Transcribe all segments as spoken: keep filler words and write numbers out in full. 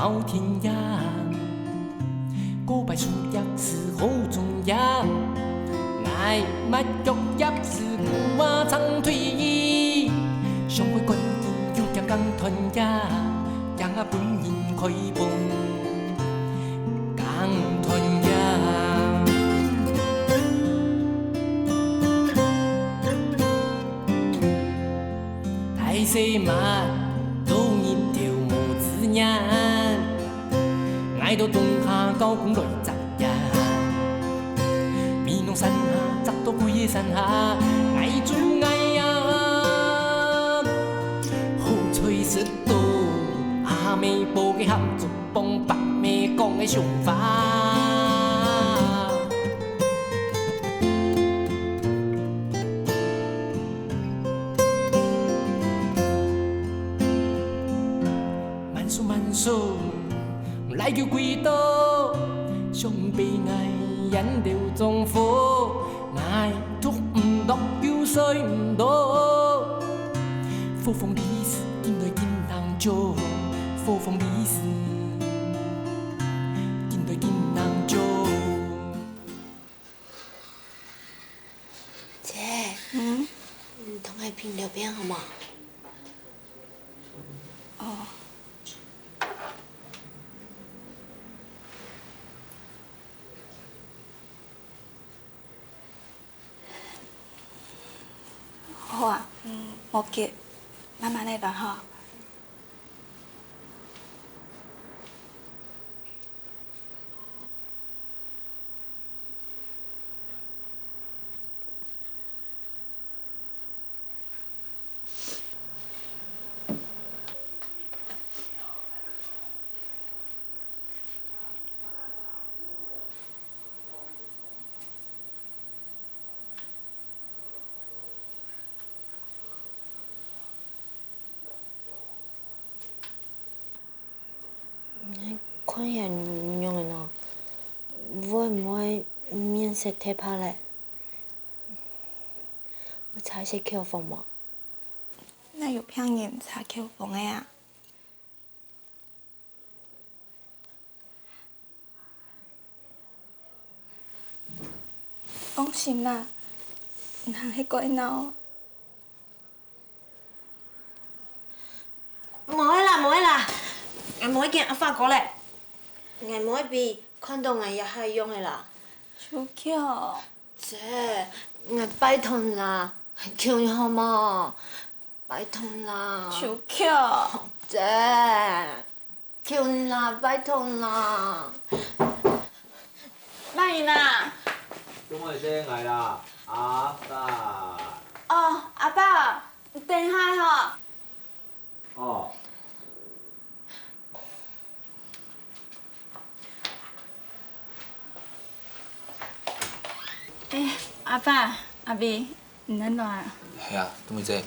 拗田野，過擺樹葉是好種野，𠊎抹腳葉是牛仔長腿兒，上會趕緊又驚耕田野，驚啊分人開飯耕田野。大細嫲，做日頭無自然。 𠊎到冬下交工來摘呀，美濃山下摘到歸个山下，𠊎做𠊎呀，好彩食到阿姆煲个鹹粥，幫伯姆講个笑話。 慢手慢手，來救鬼刀，上背𠊎煙斗中火，𠊎捉毋到又睡毋到。火鳳利是，緊來緊啷做，火鳳利是，緊來緊啷做。姐，嗯？你同𠊎拼兩遍好無？ 哦。好啊，嗯，無急，慢慢來來吼。 看起來仰仔呢？會毋會面色忒白咧？愛擦一息口紅無？哪有病人擦口紅个啊？ 放心啦，你還係蓋鬧。無愛啦，無愛啦，𠊎無愛見阿發哥咧。𠊎無愛分佢看著𠊎這下个樣仔啦。秋秋。姐，𠊎拜託你啦，求你好無？ 拜託啦。秋秋。姐，求你啦，拜託啦。麼人啊？做麼个係𠊎啦，阿爸。哦，阿爸，你等下吼。哦。 欸，阿爸，阿偉，你等來啊？係啊，冬梅姐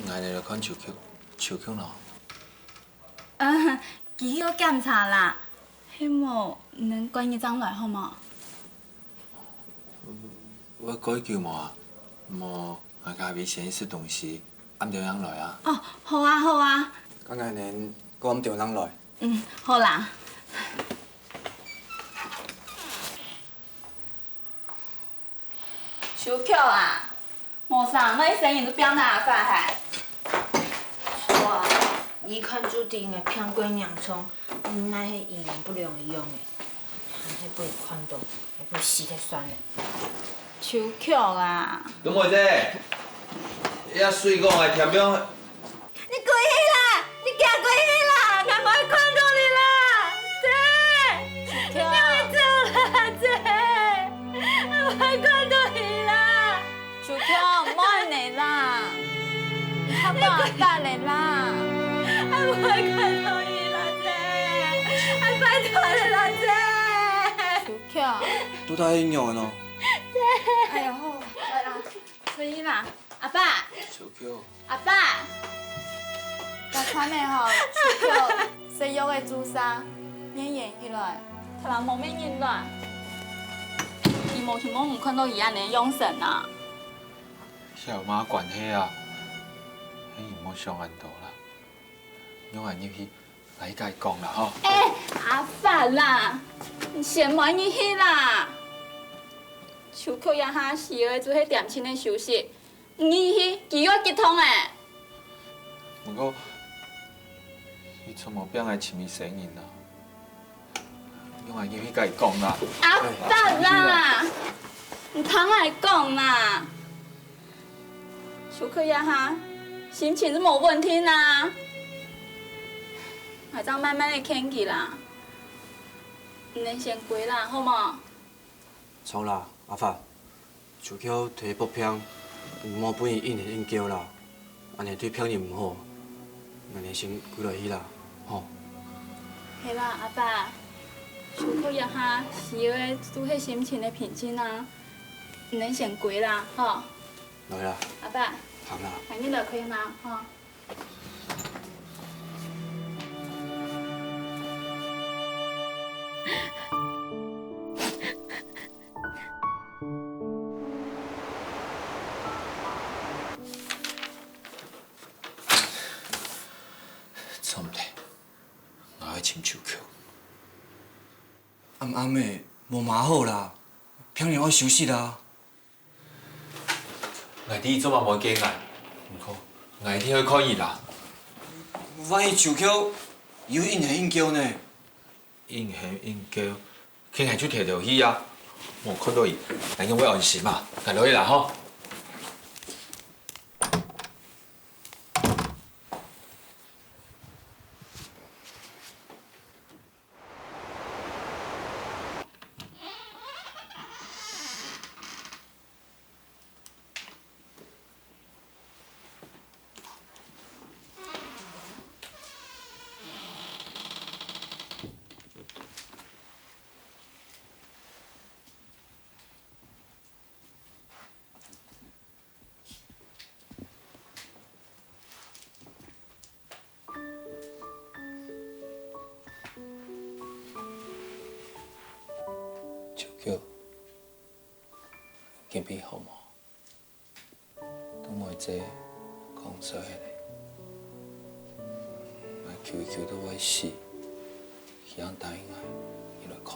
，𠊎來看秋秋，秋秋呢？啊，佢去檢查啦，係無，你等過一陣來好無？會蓋久無啊？無，𠊎佮阿偉先去食東西。 暗兜正來啊。哦，好啊，好啊。該𠊎等過暗兜正來。嗯，好啦。秋秋啊，無成，𠊎一生人都拚到阿爸係。著啊，你看就知𠊎病蓋嚴重，你哪係營養不良个樣仔，還係分人看著。 會死忒算了。秋秋啊！冬梅姐，這水果𠊎添用。你過去啦！你行過去啦！𠊎毋愛看著你啦！姐！秋秋。你走啦，姐！𠊎毋愛看著你啦！秋秋，毋好恁仔啦！你較過阿爸咧啦！𠊎毋愛看著你啦，姐！𠊎拜託你啦，姐！ 秋秋。到底仰仔呢？哎喲，好，來啦，出去啦，阿爸。秋秋。阿爸。該餐仔吼，秋秋，食藥仔注射，免煙起來。頭下無免煙啦。佢無希望你看著佢恁仔樣神啊。這有麼關係啊？係你莫想恁多啦。 讓𠊎入去 𠊎去甲佢講啦吼。欸，阿發啦，你先莫入去啦。秋菊這下需要个就係恬靜个休息，你入去佢又會激動欸。毋過，佢從無變來尋醫生人啊。 用𠊎入去甲佢講啦。阿發啦，你聽𠊎講啦。秋菊這下心情係無穩定啊。𠊎正慢慢仔勸佢啦。你等先歸啦，好無？著啦，阿發。 秋菊忒發病，毋好分佢應手應腳啦，恁樣對病人毋好。𠊎等先歸來去啦，吼。係啦，阿發，秋菊這下需要个就係心情个平靜啊。你等先歸啦，吼。來啦。阿發。行啦。𠊎入來開門，吼。 做毋得，𠊎愛尋秋菊。暗暗个，無麼好啦，病人愛休息啦。 𠊎知你做麼無見𠊎，毋過𠊎一定愛看你啦。萬一秋菊又應手應腳呢？應手應腳，該𠊎就偷偷去啊。無看到佢，𠊎仰會安心啊？𠊎落去啦吼。 秋菊，今晡好無？都無一隻講出來咧。𠊎求求到愛死，佢正答應𠊎，佢來看。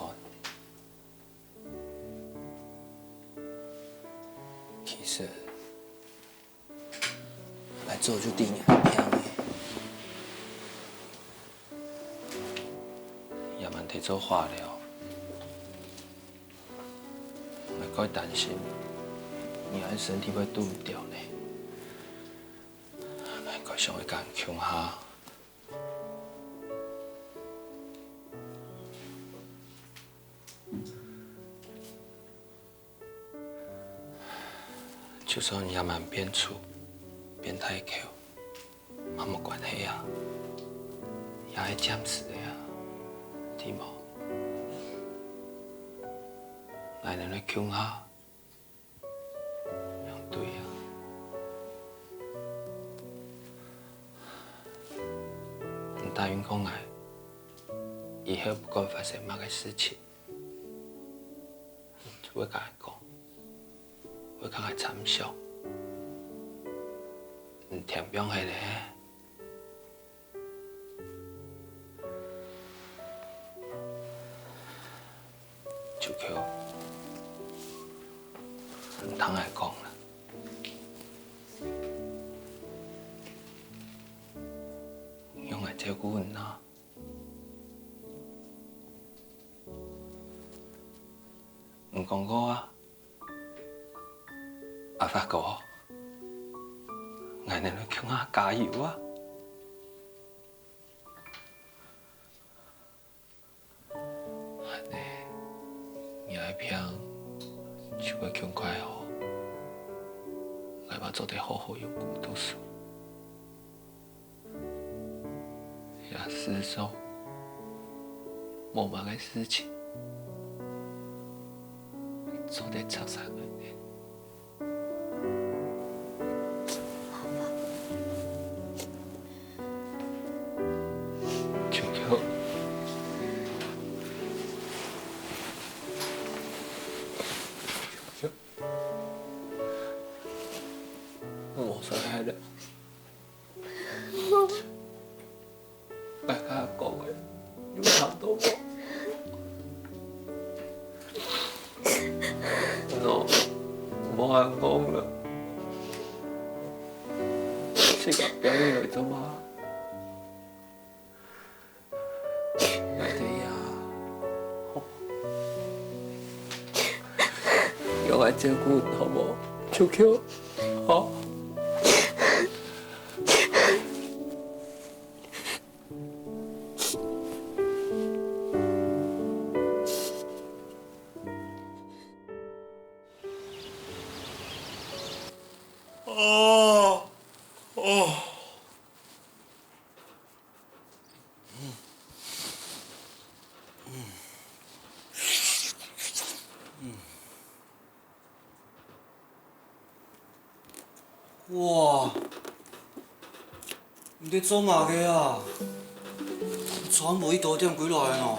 其實，𠊎早就知你會病个。這滿忒做化療，𠊎蓋擔心你个身體會堵毋著呢。𠊎蓋想愛佮你共下。 就算這滿變粗、變大箍，嘛無關係啊，這係暫時个啊，知無？𠊎等來共下， 樣對啊。你答應過𠊎，以後不管發生麼个事情，就會佮𠊎講，會佮𠊎參詳。你聽放下咧。 秋菊，你聽𠊎講啦，你愛照顧你啊。你講過啊， 阿發哥，𠊎等來共下加油啊！恁呢，你个病就會盡快好，𠊎嘛做得好好用功讀書。 這世上無麼个事情做得長長个呢。秋菊，秋菊，莫再喊了。 𠊎佮阿公還講了，自家變你來做麼？來得呀，好，有愛照顧你好無？求求，好。哦，哦。哇！ 你在做麼个啊？全部一刀點歸來个喏。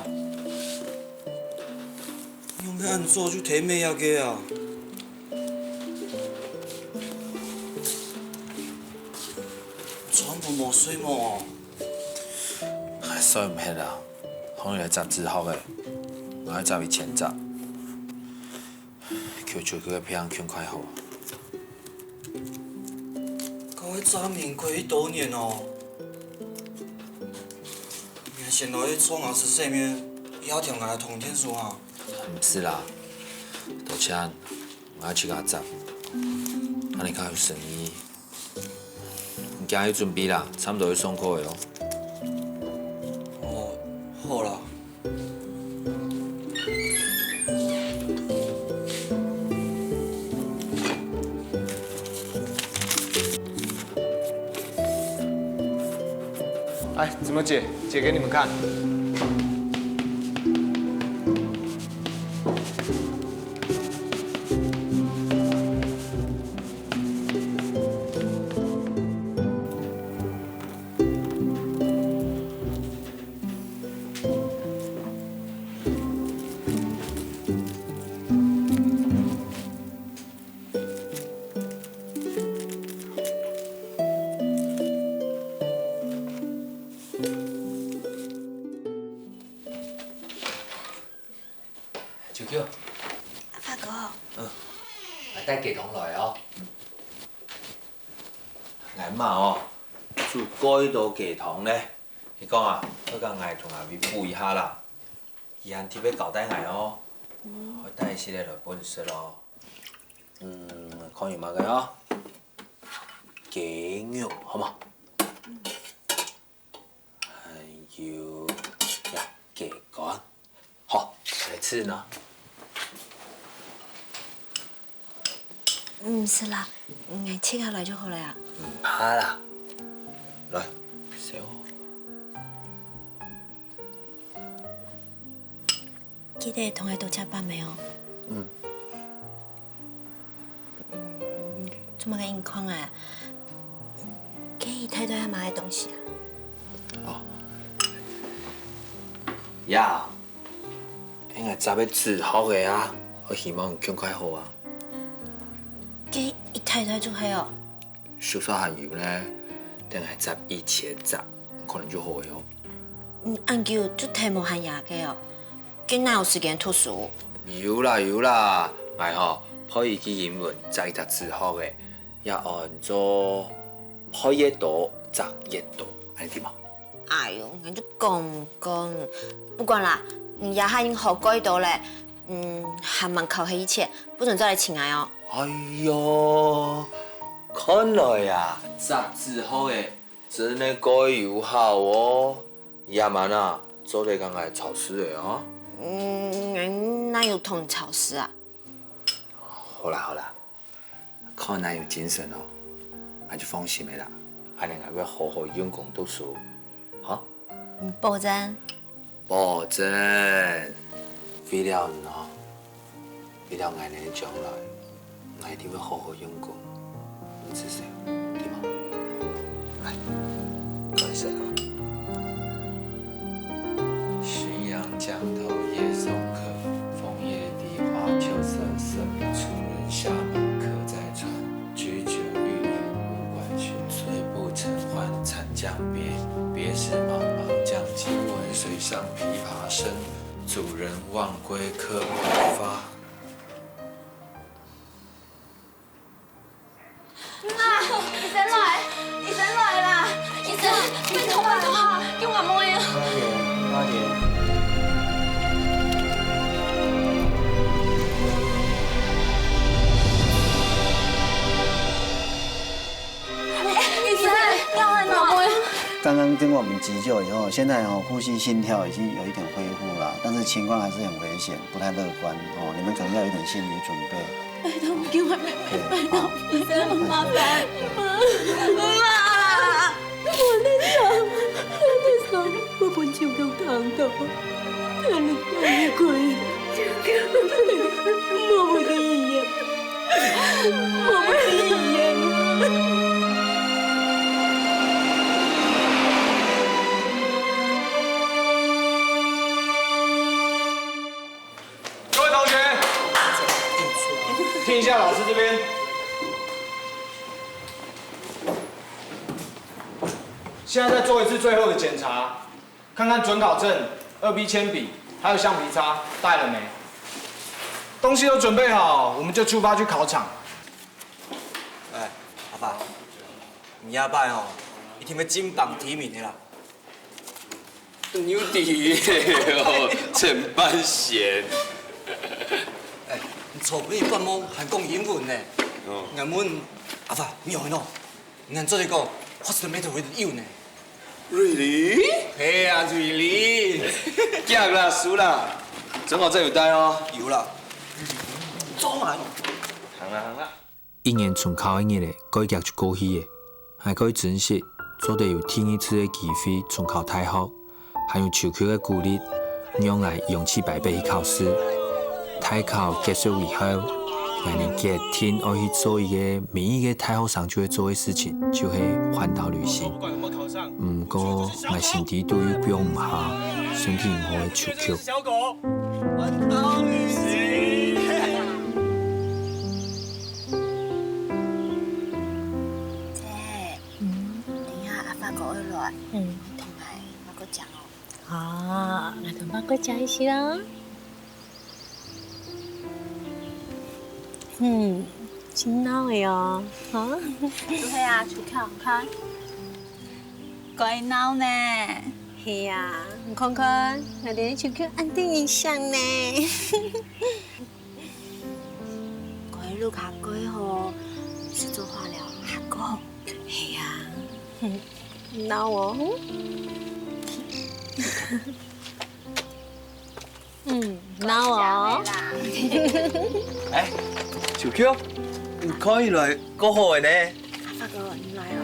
仰會恁早就忒尾仔个啊？全部無睡目哦。睡毋忒啊，喊你來摘紙鶴仔，𠊎愛摘一千隻。 求求佢个病趕快好。該个詐騙過去多年哦。你還想到去創下食生面，也要添𠊎个通天書啊？毋使啦，多錢，𠊎自家摘，恁樣較有誠意。 你今日準備啦，差毋多愛上課个哦。哦，好啦。哎，子墨姐，姐给你们看。 秋秋。阿發哥。嗯。𠊎帶雞湯來哦。𠊎姆哦，煮蓋多雞湯呢。佢講啊，愛佮𠊎同阿偉補一下啦。佢還特別交代𠊎哦，愛帶一息仔來分你食哦。嗯，看有麼个哦？雞肉，好無？ 還有這雞肝。好，來試呢。毋使啦，𠊎自家來就好了啊。毋怕啦。來，食哦。 記得同𠊎多食飽仔哦。嗯。嗯，做麼个恁看啊？該一大袋係麼个東西啊？哦。呀，該𠊎摘个紙鶴仔啊，𠊎希望趕快好啊。該一大袋就係哦。 手上還有呢，等𠊎摘一千隻，可能就好了哦。你恁久就忒無閒夜个哦，該哪有時間讀書？有啦有啦，𠊎吼，陪佢去雲門摘一隻紙鶴仔，也安做陪越多摘越多，恁樣得無？哎喲，𠊎就講講，不管啦，你這下已經學過一多了，嗯，還吂考核以前，不准再來尋𠊎哦。哎喲， 看來啊，摘紙鶴仔真个蓋有效哦！這滿啊，做得佮𠊎抄試仔哦。嗯，𠊎哪有同你抄試啊？好啦好啦，看你有精神哦，𠊎就放心了啦。恁樣𠊎會好好用功讀書，哈？你保證？ 保證，為了你哦，為了𠊎等个將來，𠊎一定會好好用功，你試試，對無？來，開始哦。汛陽降透夜送客，楓葉梨花秋色色，故人下馬客在船。 舉酒欲飲無官宣，醉不成欢惨将别。别时茫茫江浸问，水响琵琶声，主人忘归客不发。经过我们急救以后，现在哦，呼吸、心跳已经有一点恢复了，但是情况还是很危险，不太乐观哦。你们可能要有一点心理准备。拜托，给我妹妹，对，拜托，好。拜托，麻烦，妈妈，我在想，我在想，我分手给我看到，看了看了可以，我不理解。 我不理解。各位同学，听一下老师这边。现在再做一次最后的检查。 看看准考证、二B铅笔，还有橡皮擦带了没？东西都准备好，我们就出发去考场。哎，阿爸，你下擺吼，一定要金榜题名的啦。有底哦，陈半仙。哎，你昨晡日發夢還講英文呢。哦。俺問阿爸，你有喏？俺做一個 What's the matter with you呢？ Really？係啊，really。夾啦，輸啦，準考證有帶哦。有啦。做嘛？行啦行啦。一年中考个日仔，過遽就過去了，還過去珍惜，做得有第二次个機會中考大學，還有秋秋个鼓勵，讓𠊎勇氣百倍去考試。大考結束以後，𠊎等決定愛去做一個每一個大學生就會做个事情，就係環島旅行。毋過，𠊎心底肚又放毋下身體毋好个秋秋。小狗，環島旅行。姐，等一下阿發哥會來，你同𠊎買个食哦。啊，𠊎同發哥食一息啦。嗯，真鬧个哦，哈？就係啊，出去看看。 該鬧呢。係啊，你看看，𠊎等个秋秋恁得人惜呢。該路較過好，係做化療較過好。係啊，鬧哦。 嗯，鬧哦。哎，秋秋，你看起來過好个呢。發哥，你來哦。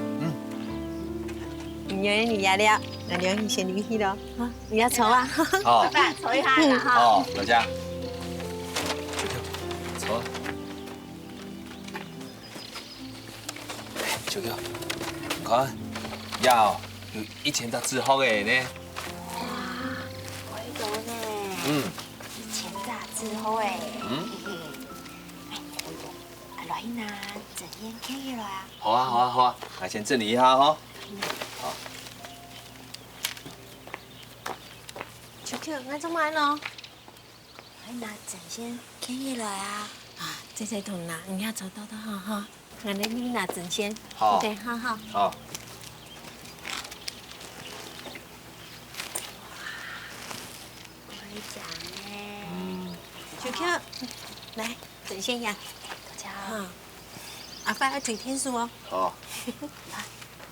你有你壓力啊，那你要先離去了啊，你要走啊。好，爸，坐一下啦哈。好，老家。秋秋，走啊。秋秋，你看，呀，有一千隻紙鶴个呢。 哇，幾多呢？嗯。一千隻紙鶴哎。嗯。啊，來拿針線牽起來啊。好啊，好啊，好啊，來先整理一下吼。秋秋，𠊎做麼个呢？ 來拿針線牽起來啊。啊，姐姐同拿，你也做到到好哈。俺來你拿針線。好。對，好好。好。可以講呢。嗯。秋秋，來，針線呀。大家啊，阿爸要推天书哦。好。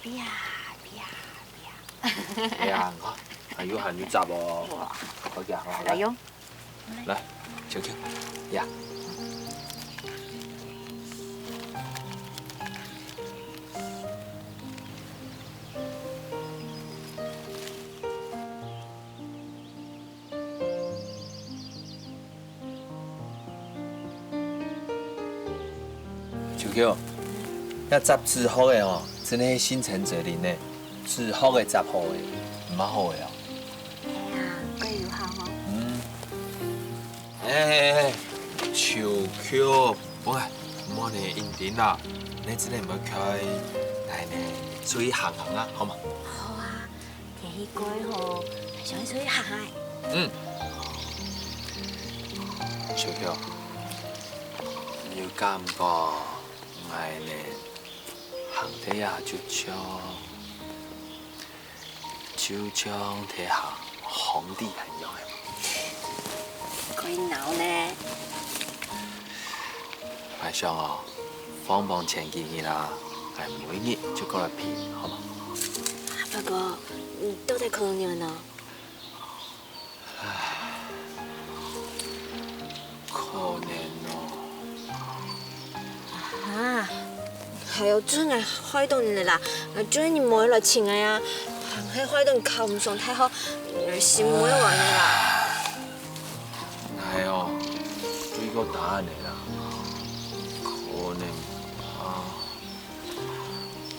不要不要不要。哎呀，你看，還有還有雜哦。哇，好嘅，好。來用。來，秋秋，呀。 秋秋，該摺紙鶴个哦，真个係心誠則靈呢。紙鶴个摺好个，毋係好个哦。哎呀，蓋有效吼。嗯。哎哎哎，秋秋，喂，莫呢，認真啦，你真个毋好開，來呢，出去行行啊，好嗎？好啊，天氣蓋好，想去出去行行。嗯。秋秋，你有感覺？𠊎呢，行得啊，就像，就像在行紅地毯一樣个。蓋鬧呢。𠊎想哦，放放前幾日啦，𠊎每日就過來陪你，好嗎？不過，你到底可能呢？可能哦。啊，還有，就係𠊎害到你了啦！𠊎就係你無愛來尋𠊎啊，還係害到你考毋上大學，𠊎心會壞个啦。哎喲，對個答案个啦，可能啊。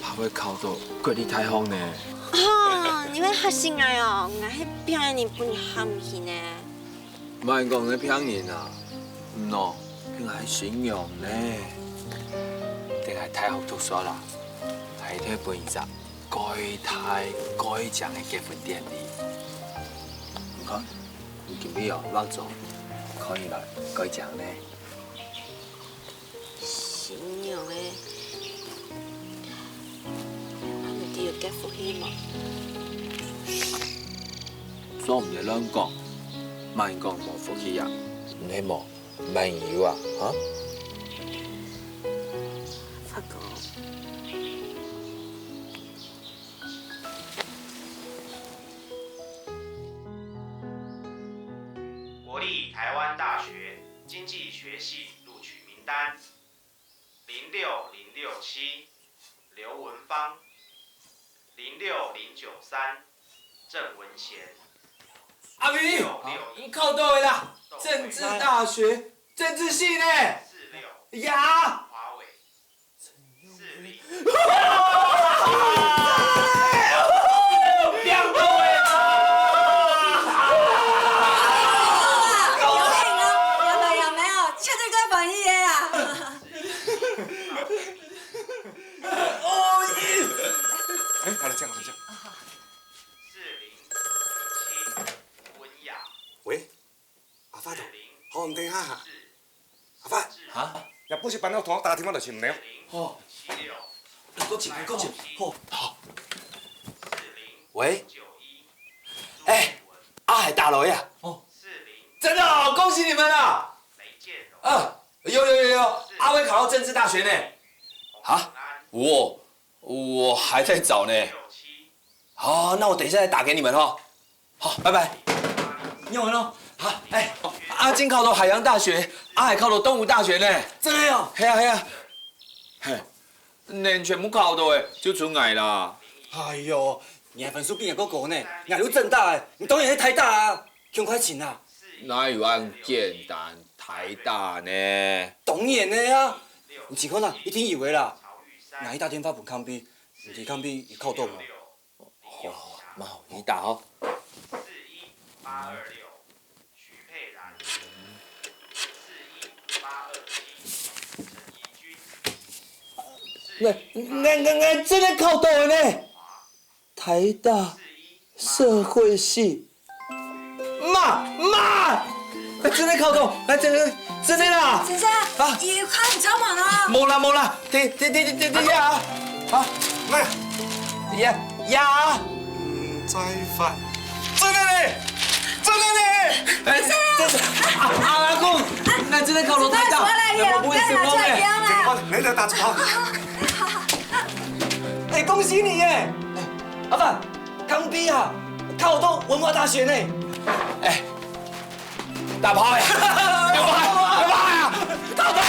怕會考到國立大學呢。哦，你會嚇死𠊎哦！𠊎係騙人分你嚇毋起呢。莫講𠊎騙人啊，毋喏，係𠊎係新娘呢。等𠊎大學讀煞啦，𠊎一定會辦一隻蓋大蓋靚个結婚典禮。你看，你今日哦，化妝，看起來蓋靚呢。 新娘个，啊，你知有幾福氣無？做毋得亂講，莫講無福氣啊！毋係無，莫有啊，哈？發哥。國立台灣大學經濟學系錄取名單。 零六零六七，劉文芳，零六零九三，鄭文賢。阿明，你考到个啦，政治大學，政治系呢。四六，呀，華為，四零。 有影哦，有沒有？有沒有？確定這個翻譯的啊？哦耶！哎，好了，這樣，好了，這樣。四零七，溫雅。喂，阿發哦，好，你等一下哈。阿發，哈？若不是辦到同我打電話就尋你哦。好。過去，過去，好。好。喂，哎，阿海打來啊。哦，真的哦，恭喜你們啊！啊， 有有有有，阿威考到政治大學呢。啊，我我還在找呢。好，那我等一下再打給你們哦。好，拜拜。你好，你好。好，哎，阿金考到海洋大學，阿海考到東吳大學呢。真的哦？嘿啊嘿啊，嘿，恁全部考到誒，就賰𠊎啦。哎喲，你還分數比人家高呢，你還有政大誒，你當然係台大啊，窮快錢啊。哪有恁簡單？ 台大呢？當然个啊！你試看啦，一定有个啦。𠊎打電話分康比，毋知康比有考到無？哦，嘛好，你打哦。四一八二六，徐佩蘭。四一八二七，陳怡君。那那那那真的考到了呢！ 台大社會系。媽媽，欸，真的考到，欸，真的真的啦！先生，啊，有看你超忙啊？無啦無啦，等等等等等等啊，啊，媽，呀呀，嗯，再發，真的呢，真的呢，欸，這是啊啊阿公，那真的考到台大，我不會成功欸。你等打電話。 欸，恭喜你耶！欸，阿范，康比啊，考到文化大學呢。欸，打炮欸！有拍，有拍啊！打炮！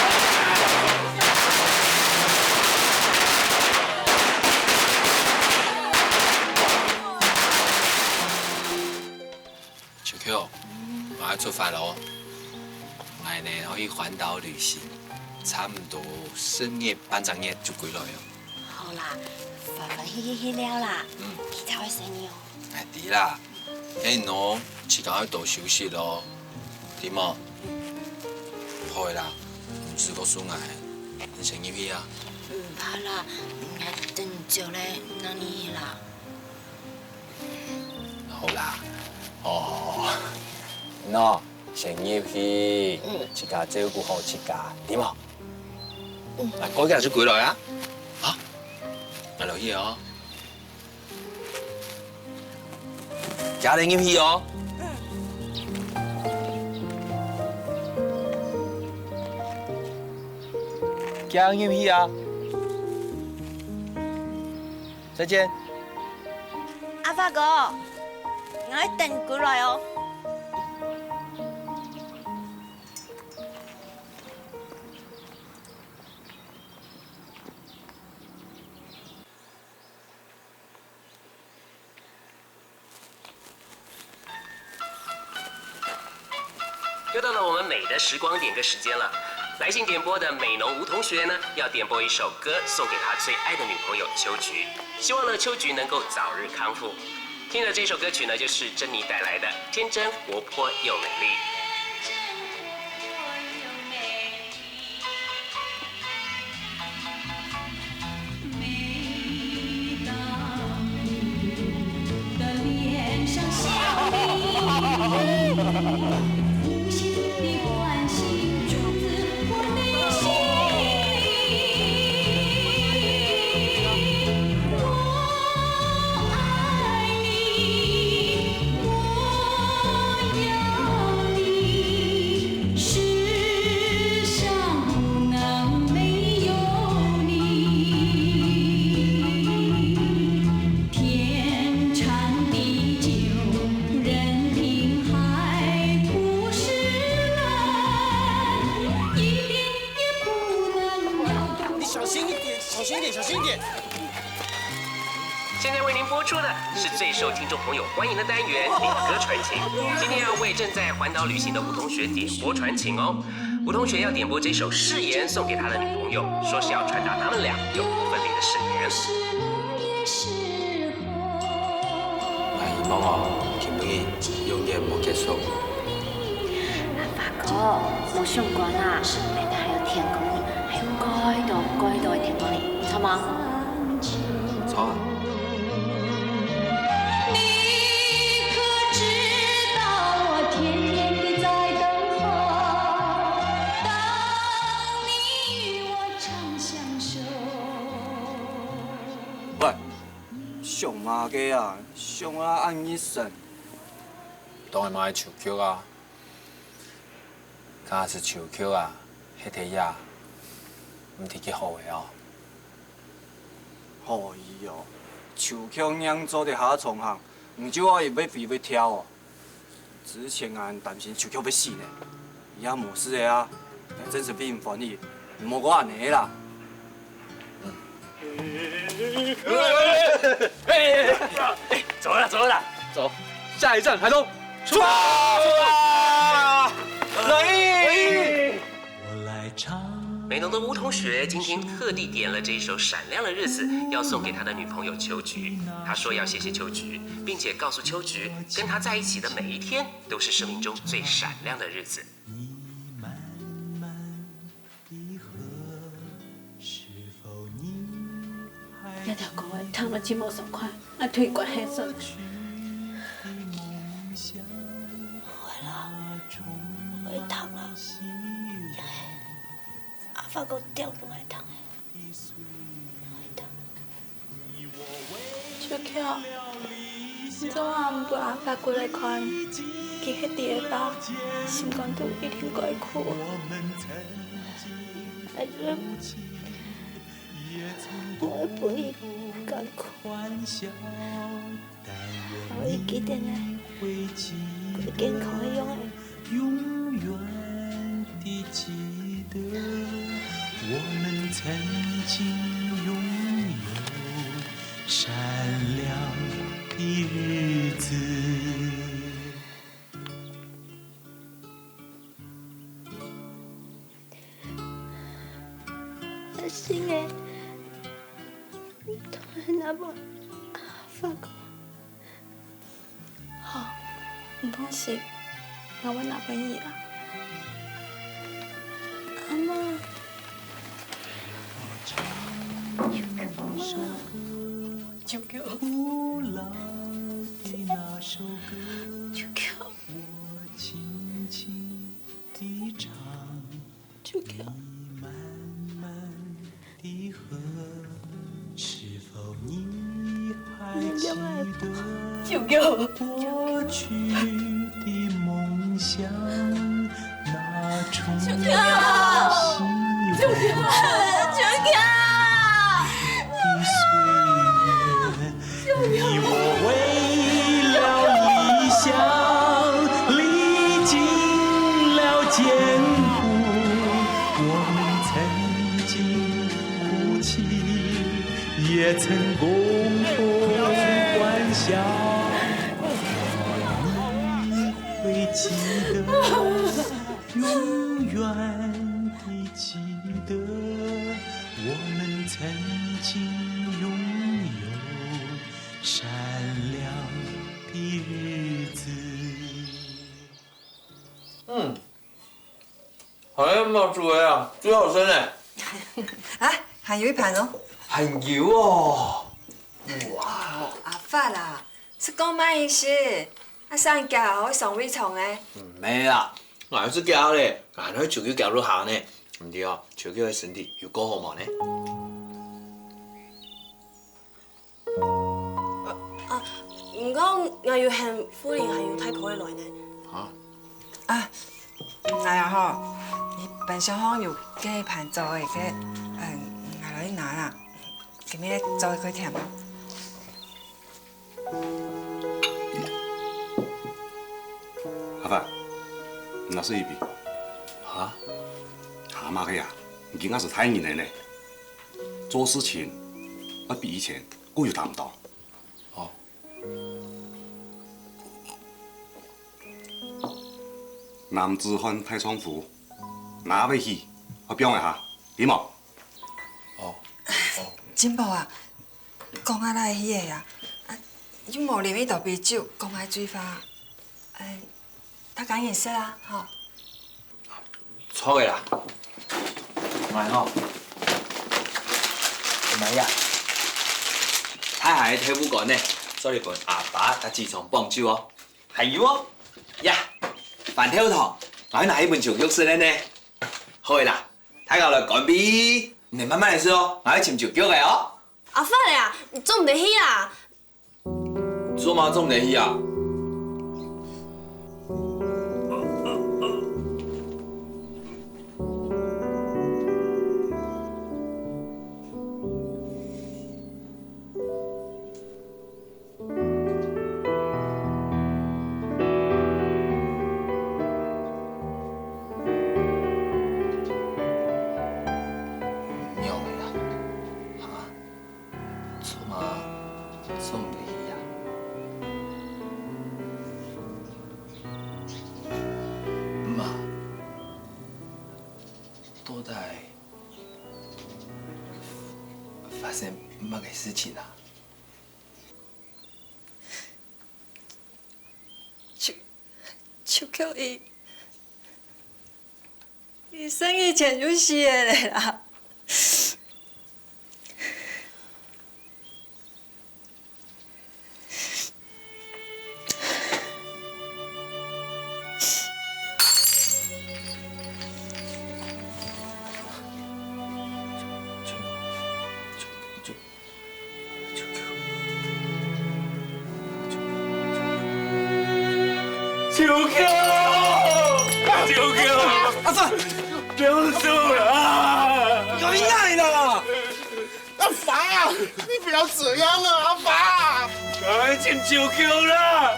秋秋，𠊎愛出發囉。𠊎呢，愛去環島旅行，差毋多十日半隻月就歸來囉。好啦，歡歡去去去尞啦，嗯。佢正會細義哦。𠊎知啦，該你哦，自家愛多休息囉，知無？好个啦，毋使告訴𠊎，你先入去啊。毋怕啦，𠊎等朝咧，正入去啦。 好啦，哦，喏，先入去，嗯。自家照顧好自家，知無？嗯。啊，過幾日就歸來啊，啊，𠊎落去哦。記得入去哦。嗯。記得入去啊。再見。 阿發，大哥，你愛等佢來哦。 又到了我们美的时光点歌时间了。来信点播的美浓吴同学呢，要点播一首歌送给他最爱的女朋友秋菊，希望呢秋菊能够早日康复。听着这首歌曲呢，就是珍妮带来的《天真活泼又美丽》。你小心一点，小心一点，小心一点。现在为您播出的是最受听众朋友欢迎的单元——点歌传情。今天要为正在环岛旅行的吴同学点播传情哦。吴同学要点播这首《誓言》送给他的女朋友，说是要传达他们俩永不分离的誓言。 𠊎希望哦，今日永遠無結束。阿發哥，莫傷肝啦，𠊎等還有天光日，還有蓋多蓋多个天光日，著無？著啊。喂， 想麼个啊？想啊恁熱身。當然嘛愛秋菊啊。假使秋菊啊，歇在這，毋知幾好个哦。好意哦，秋菊仰做得下床行，毋就愛會飛會跳哦。 之前𠊎擔心秋菊會死呢，佢也無事个啊，𠊎真實為你歡喜，莫過恁呢啦。走了，走了，走，下一站，台東，出發！來！ 美濃的吳同學今天特地点了这一首《闪亮的日子》，要送给他的女朋友秋菊。他说要谢谢秋菊，并且告诉秋菊，跟他在一起的每一天都是生命中最闪亮的日子。這條歌仔聽了真無爽快，愛退歌歇睏。會啦，會聽啦，因為阿發哥點分𠊎聽个。秋菊，你做麼毋分阿發過來看？佢歇在這，心肝肚一定蓋苦。哎呀， 𠊎會陪佢艱苦，𠊎會記得你，過健康个樣仔。信仔，當然拿分阿發哥。好，你放心，𠊎會拿分佢啦。阿姆。阿姆。秋菊。秋菊。 秋菊。你愛點𠊎。秋菊。秋菊。秋菊。秋菊。秋菊。曾经哭泣，也曾共同欢笑。你会记得，永远地记得，我们曾经拥有善良的日子。嗯， 好像没有煮的啊，最好吃呢。啊，还有一盘哦。还有哦。哇，阿發啦，是講麼个意思？啊，上家會上胃腸呢？毋係啦，𠊎係驚咧，𠊎會手機掉落下呢。毋對哦，手機个身體有顧好無呢？ 啊，毋過𠊎有喊富林還有大哥來呢。啊？啊，𠊎啊吼，你冰箱項有該盤做个，該，嗯，𠊎來拿啦。今日做个甜。阿發，你拿水一杯。啊？蛤蟆个呀，你今下係大人了呢，做事情要比以前更有擔當。 哦。男子漢大丈夫，拿杯去，好放一下，知無？哦，哦。金寶啊，講啊來去个呀，啊，又無啉一斗杯酒，講啊醉話，哎，大家認識啊，吼。 著个啦。來吼。來呀。大海个豆腐乾呢，做得分阿爸佮子聰傍酒哦。還有哦，呀，番豆湯，𠊎拿一本酒局食个呢。好个啦，大家來乾杯，你等慢慢來食哦，𠊎愛尋酒局个哦。阿發呀，你做毋得去啊！ 做麼个做毋得去啊？仰仔啊？哈？ 做麼个做毋得去啊？姆啊，到底發生麼个事情啊？就，就叫佢 佢生以前就死了咧啦。秋秋！秋秋！阿發！放手啦！有人來了！阿發，你不要這樣啊，阿發！哎，真秋秋啦！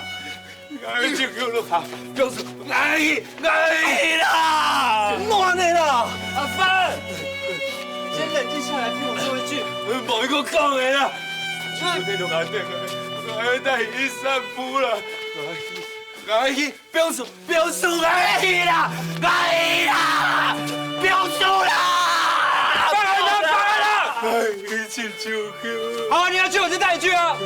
哎，就給我放，放手，哎，哎啦！莫恁樣啦！阿發，先冷靜下來，聽我說一句。無愛講个啦，你就聽我講，哎，帶你去散步啦，哎，哎，放手，放手，哎啦，哎啦，放手啦！放開他，放開他！哎，真秋秋。好，你要去我就帶你去啊。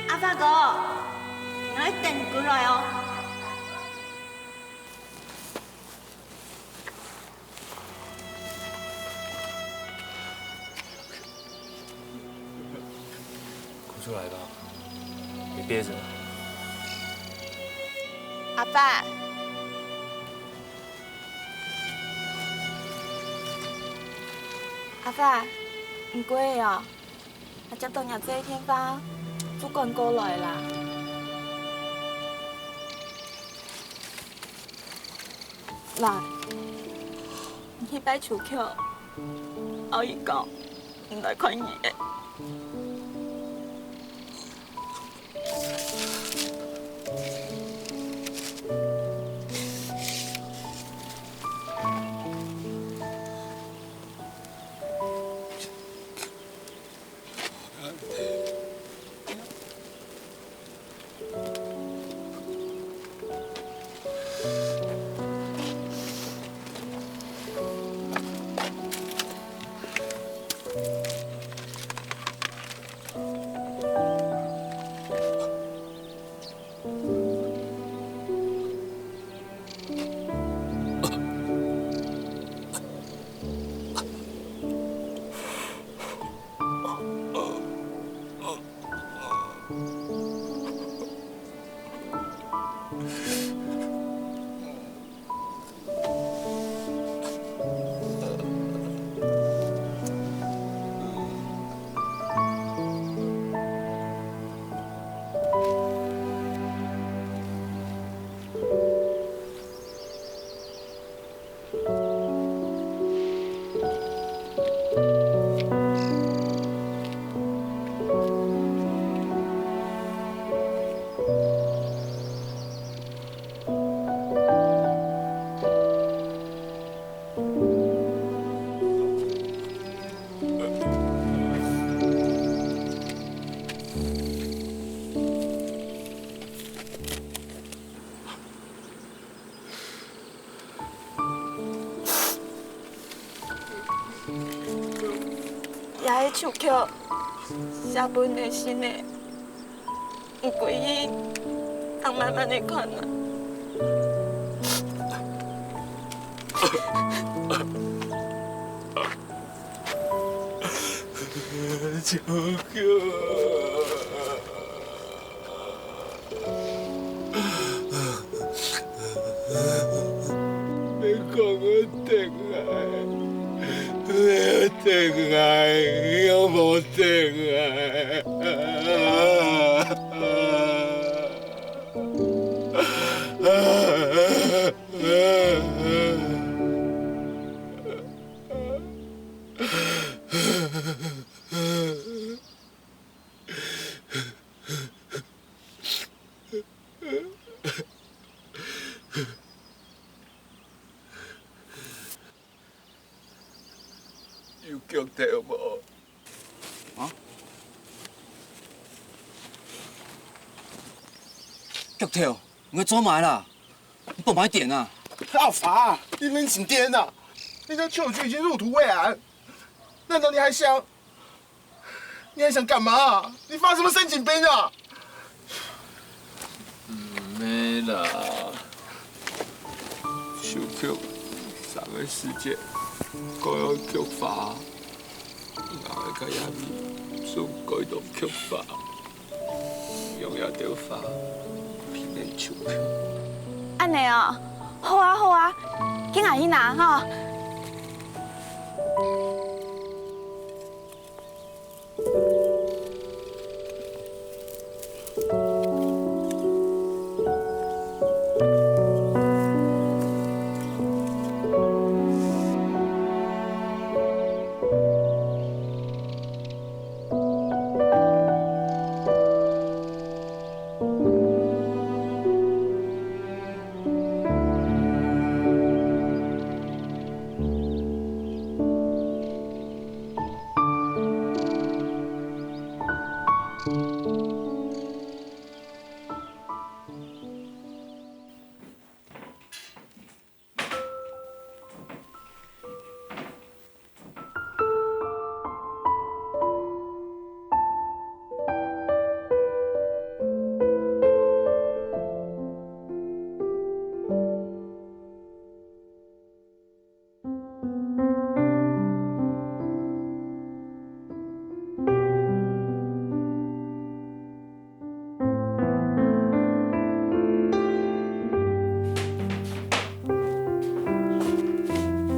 阿發哥，𠊎等你轉來哦。 哭出來吧，別憋著。阿發，阿發，你過來哦！𠊎接到若姊个電話，就趕過來啦。來，去拜秋菊，阿姨講，毋來看佢咧。 這係秋菊寫分你个信仔，你歸去，通慢慢仔看啊。 秋菊啊，你講愛等𠊎，你愛等𠊎，又無等𠊎。 有腳頭無？啊？腳頭，你做麼个啦？你放慢點啊！阿發，你免成癲啊！人家秋菊已經入土為安，難道你還想 你還想幹嘛？你發什麼神經病啊？毋係啦，秋菊三个時節，該愛菊花，𠊎个這位總該當菊花，用這兜花，變成秋菊。恁呢哦，好啊好啊，緊下去拿吼。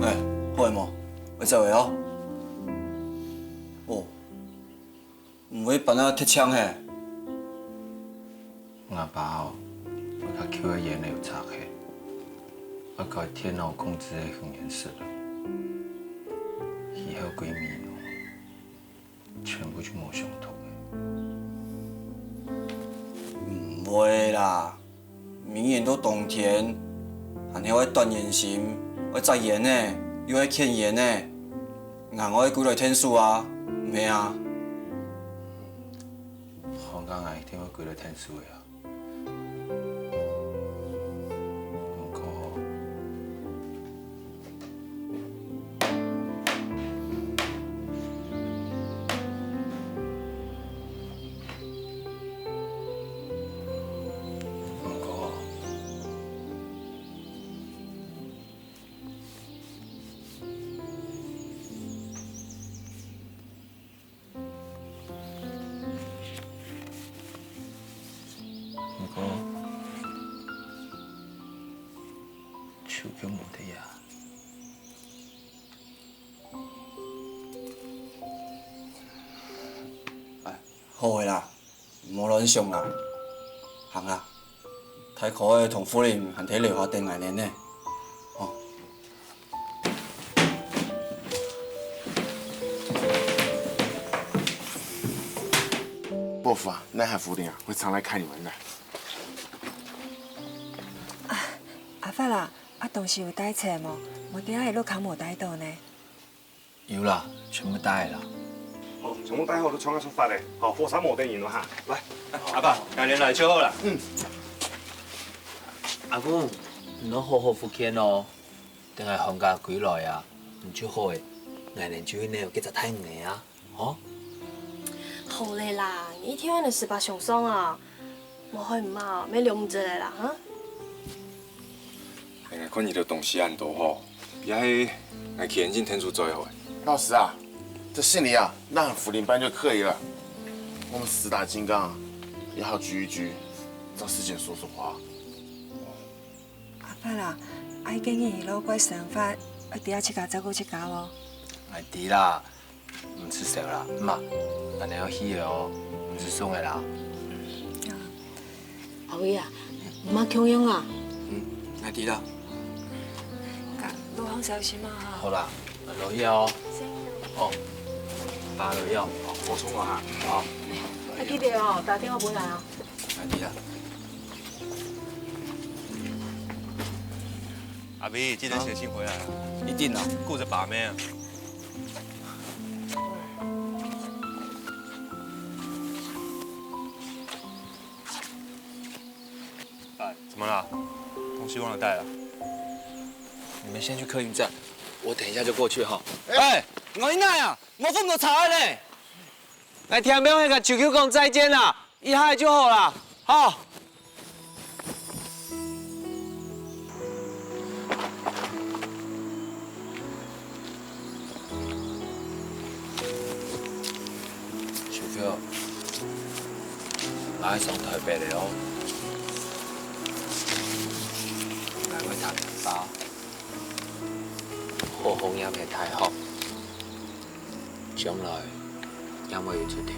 哎，好个無？愛走个哦。哦，毋會搬啊忒搶嘿。吾爸哦，愛較舊个煙油插去，愛改電腦控制个實驗室了。以後歸暝哦，全部就無相同了。毋會啦，明年到冬天，還係愛短菸心，愛摘菸仔，又愛掔菸仔，𠊎愛歸來𢯭手啊，毋係啊？好，該𠊎一定會歸來𢯭手个啊。 毋過，毋過， 毋過，手腳無得啊。哎，好个啦，毋好亂想啦，行啦。 大哥仔同福林還在樓下等𠊎等呢。哦。伯父啊，𠊎喊福林啊，會常來看你們的。阿發啊，啊東西有帶齊無？無，等下一路看無帶到呢。 有啦，全部帶啦。好，全部帶好就衝啊出發咧。好，火車無等人了哈。來，阿爸，𠊎等來就好啦。嗯。阿公，你愛好好復健哦。等𠊎寒假歸來啊，你就好咧。𠊎等就去呢，有幾隻大人啊，吼。好咧啦，你一天就十八想上啊。 無害嘛，免留毋得个啦，哈？哎，𠊎看你兜東西恁多吼，也係𠊎去現場𢯭手最好。老師啊，這行李啊，拿去福林搬就可以了。我們四大金剛啊，也好聚一聚，找時間說說話。阿發啊，愛建議你老怪想法，愛知啊自家照顧自家哦。𠊎知啦， 毋使愁啦，媽，恁樣愛去个哦，毋使送个啦。阿偉啊，媽共樣啊。嗯，𠊎知啦。路項小心啊哈。好啦，落去哦。哦，爸落去哦。哦，補充啊哈。好。愛記得哦，打電話分𠊎啊。𠊎知啦。阿偉，記得寫信回來啊。一定啊。顧著爸姆啊。 哎，怎麼了？東西忘了帶了？你們先去客運站，我等一下就過去哈。哎，𠊎哪啊？𠊎分到茶呢。來，天明，該舅舅講再見啦。 一下就好啦，好。舅舅，𠊎愛上臺北了哦。𠊎愛讀書，好好唸个大學。 將來也會有出頭。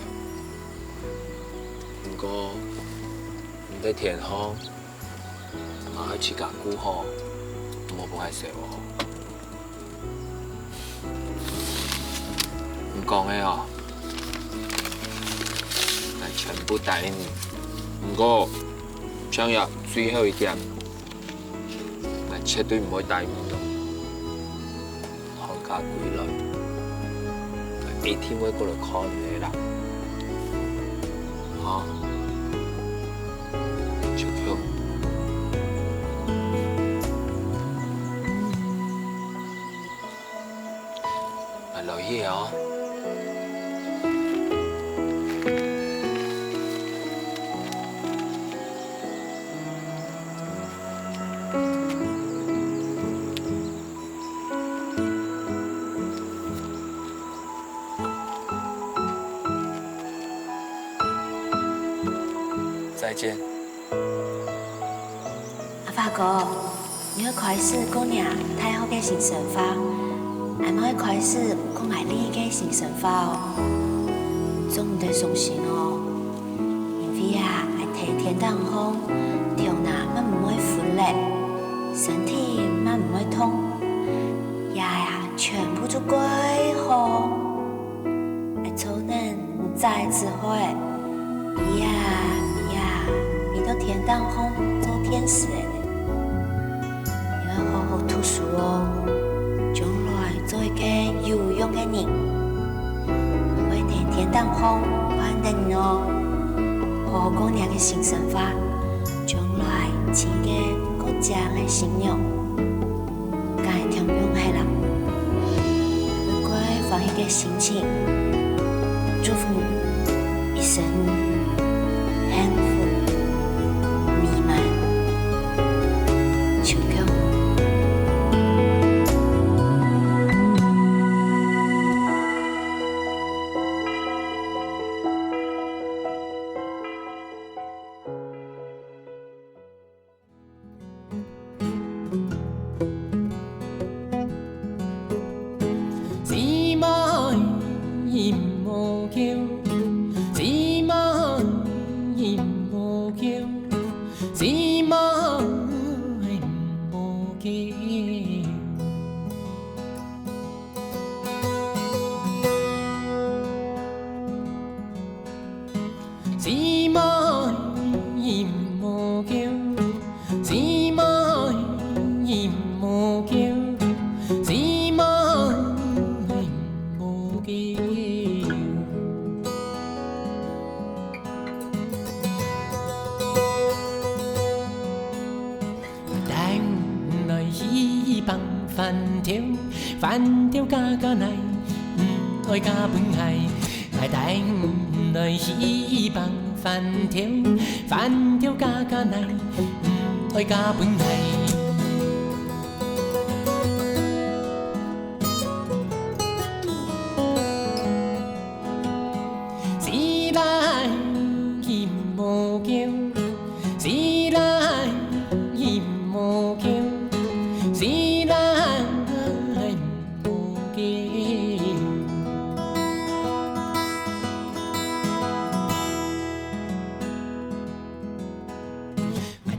毋過，你在天上，嘛愛自家顧好，毋好分𠊎愁哦。你講个哦，𠊎全部答應你。毋過，像這最後一點， 𠊎絕對毋會答應你哦。寒假歸來，𠊎一定會過來看你个啦。哈？秋秋。𠊎落去哦。 再見。阿發哥，你愛開始過若大學个新生活，𠊎乜愛開始過𠊎這个新生活哦。做毋得傷心哦。 因為啊，𠊎在天頂項，頭那乜毋會昏咧，身體乜毋會痛，這啊，全部就蓋好，愛做等你崽之後，咿呀咿呀，飛到天頂項做天使仔呢。你愛好好讀書哦，將來做一個有用个人，毋會跈天頂項亂等人哦。好好過你个新生活，將來尋一個較靚个新娘。 該聽眾係啦，有個歡喜个心情，祝福你一生幸福美滿，成功。𠊎帶你來去放番豆，番豆加加泥，毋愛加分𠊎。𠊎帶你來去放番豆，番豆加加泥，毋愛加分𠊎。 𠊎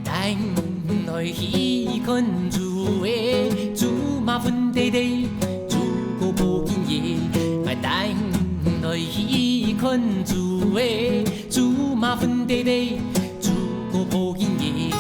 帶你來去看豬仔，豬嫲粉滴滴，豬哥抱金爺。𠊎帶你來去看豬仔，豬嫲粉滴滴，豬哥抱金爺。